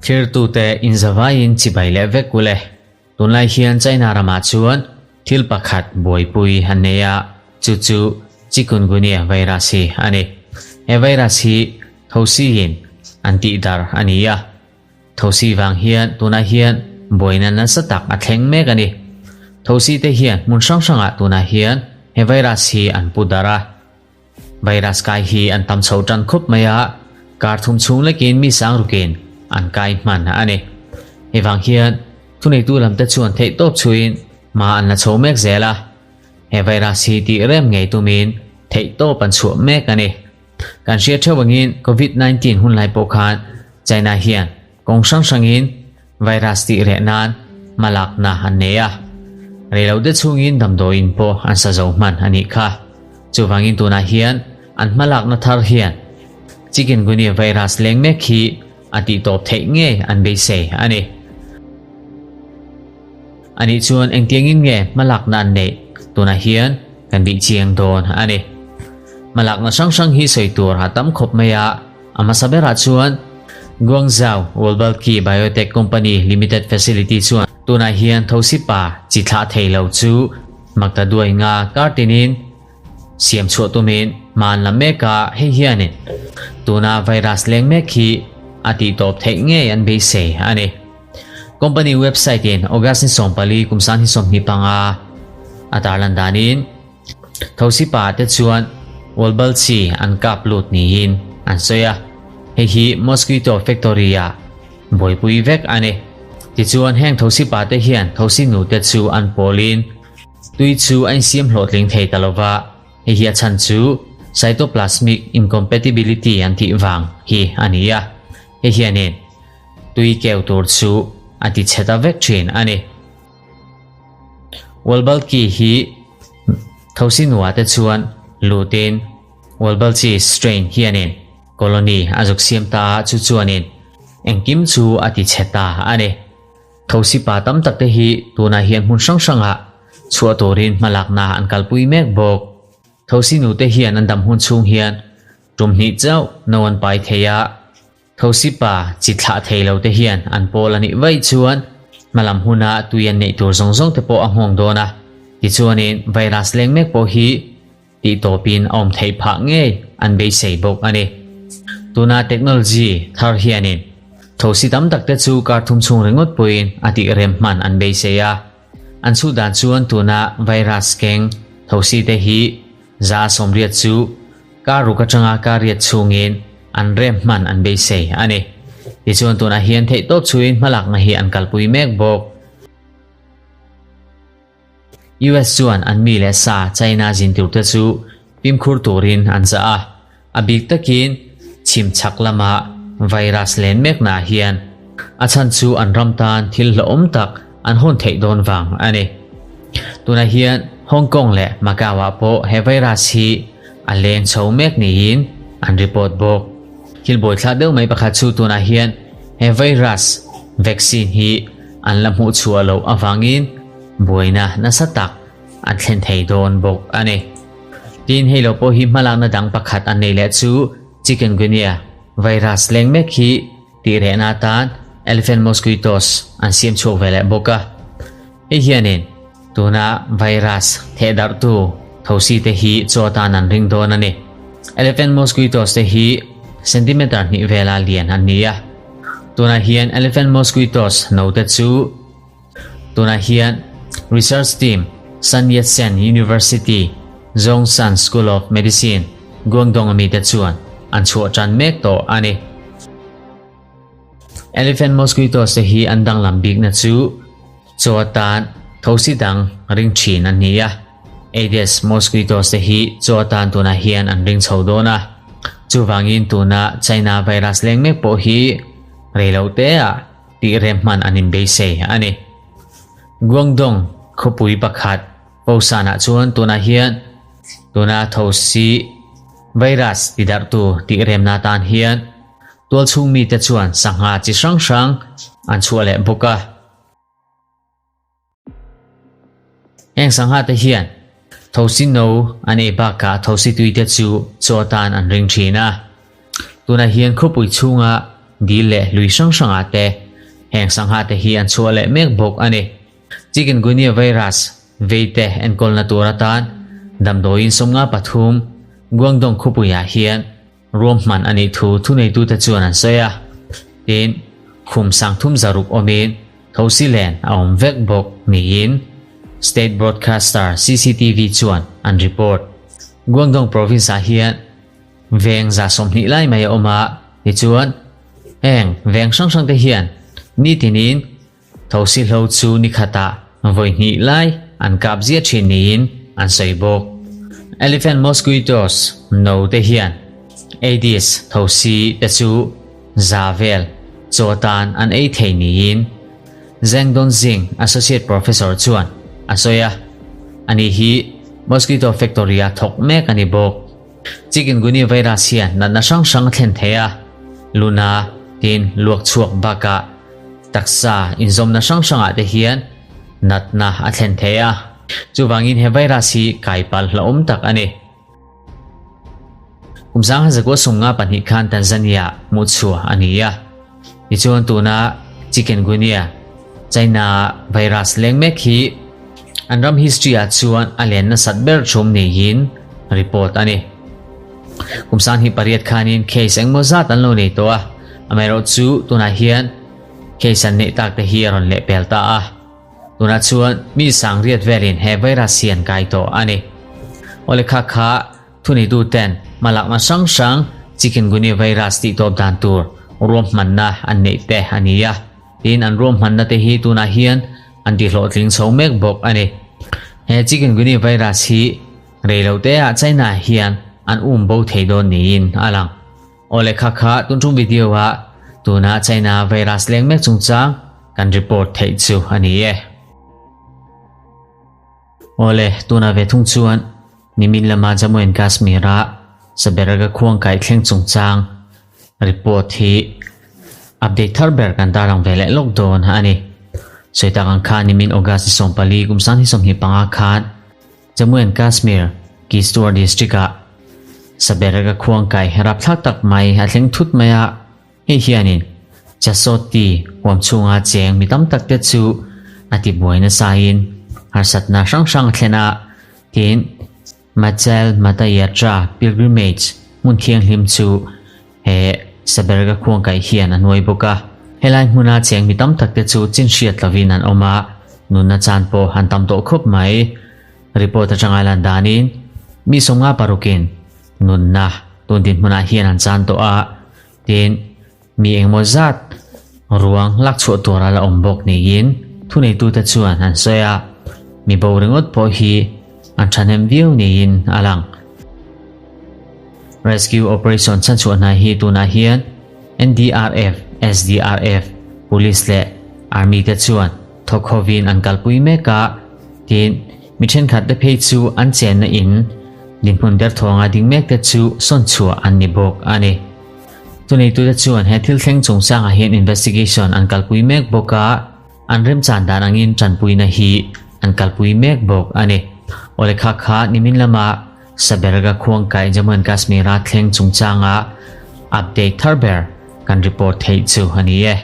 Thirtute inzavaiin chibai leh vek ule. Tunlai hian China ramah chuan thil pakhat buaipui an nei a, chu chu Chikungunya virus hi a ni. He virus hi thosiin an tihdar a ni a. Thosi vang hian tunah hian buaina nasa tak a thleng mek a ni. Thosi te hian hmun hrang hrangah tunah hian he virus hi an pu darh a. Virus kai hi an tam chho tan khup mai a, kar thum chhung lekin mi sang rukin an kai hman a ni. Hei vang hian thuneitu lamte chuan theihtawp chhuiin hma an la chho mek zel a. He virus hi tih rem ngei tumin theihtawp an chhuah mek a ni. Kan hriat theuh angin Covid 19 hun lai pawh khan China hian kawng hrang hrangin virus tih reh nan hmalakna an nei a. Reilo te chhungin damdawiin pawh an sa zo hman a nih kha. Chuvangin tunah hian an hmalakna thar hian Chikungunya virus leng mek hi a tihtawp theih ngei an beisei a ni. Anih chuan engtiangin nge hmalakna an neih tunah hian kan bih chiang dawn a ni. Hmalakna hrang hrang hi sawi tur a tam khawp mai a, a hmasa berah chuan Guangzhou Wolbalki Biotech Company Limited Facility chuan tunah hian thosi pa chi thlah thei lo chu makta duai nga kar tinin siam chhuah tumin hma an la mek a, hei hianin tuna virus leng mek hi a tihtawp theih ngei an beisei a ni. Company website in August ni 14 kum 2025 a tarlan danin thosi pa te chuan Wolbalchi an kap lut niin an sawi a, hei hi Mosquito Factory ah buaipui vek a ni. Tichuan heng thosi pa te hian thosi nu te chu an pawlin tui chu a insiam hlawhtling thei ta lova, hei hi a chhan chu cytoplasmic incompatibility an tih vang hi a ni a, hei hianin Tui keu tur chu a ti chhe ta vek thin a ni. Wolbalki hi thosi nua te chuan lutin Wolbalchi strain hianin colony a zuk siam ta a, chu chuanin engkim chu a ti chhe ta a ni. Thosi pa tam tak te hi tunah hian hmun hrang hrangah chhuah turin hmalakna an kalpui mek bawk. Thosi nute hian an dam hun chhung hian tum hnih chauh no an pai thei a. Thosi pa chi thlah thei lo te hian an pawl a nih vaih chuan hmalam huna tui an neih tur zawng zawng te pawh a nghawng dawn a, tichuanin virus leng mek pawh hi tihtawpin a awm theih phah ngei an beisei bawk a ni. Tuna technology thar hianin thosi tam tak te chu kar thum chhung ringawt pawhin a tih rem hman an beisei a, an chhuh dan chuan tuna virus keng thosi te hi za 80 chu Kar ruk atanga kar riat chhungin an rem hman an beisei a ni. Tichuan tunah hian theihtawp chhuin hmalakna hi an kalpui mek bawk. US chuan an mi leh sa China zin turte chu fimkhur turin an zah a, a bik takin chhim chhak lama virus len meknaah hian a chhan chu an ram tan thil hlauhawm tak an hawn theih dawn vang a ni. Tunah hian Hong Kong leh Macau-ah pawh he virus hi A leng chho mek niin an report bawk. Thil buaithlak deuh mai pakhat chu tunah hian he virus vaccine hi an la hmuh chhuah loh avangin buaina nasa tak an thlen thei dawn bawk a ni. Tin, hei lo pawh hi hmalakna dang pakhat an nei leh chu Chikungunya virus leng mek hi tih rehna atan elephant mosquitoes an siam chhuak ve leh bawk a. Hei hianin tuna virus thehdarhtu thosi te hi chaw atan an ring dawn a ni. Elephant mosquitoes te hi centimeter hnih vela lian an ni a. Tunah hian elephant mosquitoes no te chu tunah hian research team Sun Yat-sen University Zhongshan School of Medicine, Guangdong ami te chuan an chhuah tan mek tawh a ni. Elephant mosquitoes te hi an danglam bikna chu chaw atan thosi dang ring thin an ni a. Aedes mosquitoes te hi chaw atan tunah hian an ring chho dawn a. Chuvangin tuna China virus leng mek pawh hi reiloteah tih rem hman an inbeisei a ni. Guangdong khawpui pakhat Foshan-ah chuan tunah hian tuna thosi virus tidarhtu tih remna atan hian Tualchhung mite chuan sangha chi hrang hrang an chhuah leh bawk a. Heng sangha te hian thosi no an ei bakah thosi tui te chu chaw atan an ring thin a. Tunah hian khawpui chhunga dil leh lui hrang hrangah te heng sangha te hi an chhuah leh mek bawk a ni. Chikungunya virus vei te enkawlna tur atan damdawiin 53 Guangdong khawpuiah hian ruahman a nih thu thuneitute chuan an sawi a. Tin, khum sang thum zaruk awmin thosi len a awm vek bawk niin state broadcaster CCTV chuan an report. Guangdong province-ah hian veng 20 lai mai a awm a, tichuan heng veng hrang hrang te hian nitinin thosi hlo chu ni khatah vawi hnih lai an kap ziah thin niin an sawi bawk. Elephant mosquitoes no te hian Aedes thosi te chu za vel chaw atan an ei thei niin Zhang Dongjing, associate professor chuan a sawi a. Ani hi mosquito factory a thawk mek a ni bawk. Chikungunya virus hian natna hrang hrang a thlen thei a, luna, tin, luak chhuak bakah taksa inzawmna hrang hrangah te hian natna a thlen thei a. Chuvangin he virus hi kai palh hlauhawm tak a ni. Kum 1992 khan Tanzania hmuh chhuah a ni a. Tichuan tuna Chikungunya, China virus leng mek hi an ram history ah chuan a len nasat ber thum niin report a ni. Kum 2008 khanin case engmaw zat an lo nei tawh a, amaherawh chu tunah hian case an neih tak te hi a rawn lehpel ta a. Tunah chuan mi 8000 velin he virus hi an kai tawh a ni. Awle kha kha Thuneitu ten hmalakna hrang hrang Chikungunya virus tih tawp dan tur ruahmanna an neih te a ni a, tin an ruahmanna te hi tunah hian an ti hlawhtling chho mek bawk a ni. He Chikungunya virus hi rei lo te ah China hian an um bo thei dawn niin a lang. Aw le kha kha tun tum video ah tuna China virus leng mek chungchang kan report theih chu a ni e. Aw le tuna ve thung chuan Nimin lama Jammu and Kashmir-a Saberaga khuang kai thleng chungchang report hi update thar ber kan tarlang ve leh lawk dawn a ni. Sawi tak ang khan nimin August ni 14 kum 2025 khan Jammu and Kashmir Kishtwar district-ah Saberaga khuang kai rapthlak tak mai a thleng thut mai a. Hei hianin Chasawti huam chhunga cheng mi tam tak te chu a ti buai nasain harsatna hrang hrang a thlen a, tin Machel Mata Yatra pilgrimage hmun thianghlim chu he Saberga khuangkaih hian a hnuai bawk a. Helai hmuna cheng mi tam tak te chu chin hriat lovin an awm a, nunna chan pawh an tam tawh khawp mai. Report atanga lan danin mi 56 in nunna tun dinhmunah hian an chan tawh a, tin mi engmaw zat ruang lak chhuah tur a la awm bawk niin thuneitute chuan an sawi a, mi bo ringawt pawh hi an thahnem viau niin a lang. Rescue operation chhanchhuah hna hi tunah hian NDRF, SDRF, Police leh Army te chuan thawk hovin an kalpui mek a, tin Mi thenkhat te phei chu an chenna in dinhmun derthawnga ding mek te chu sawn chhuah an ni bawk a ni. Thuneitute chuan he thil thleng chungchangah hian investigation an kalpui mek bawk a, an remchan dan angin tanpuina hi an kalpui mek bawk a ni. Awle kha kha nimin lama Saberga khuangkai Jammu and Kashmir-a thleng chungchanga update thar ber kan report theih chu a ni e.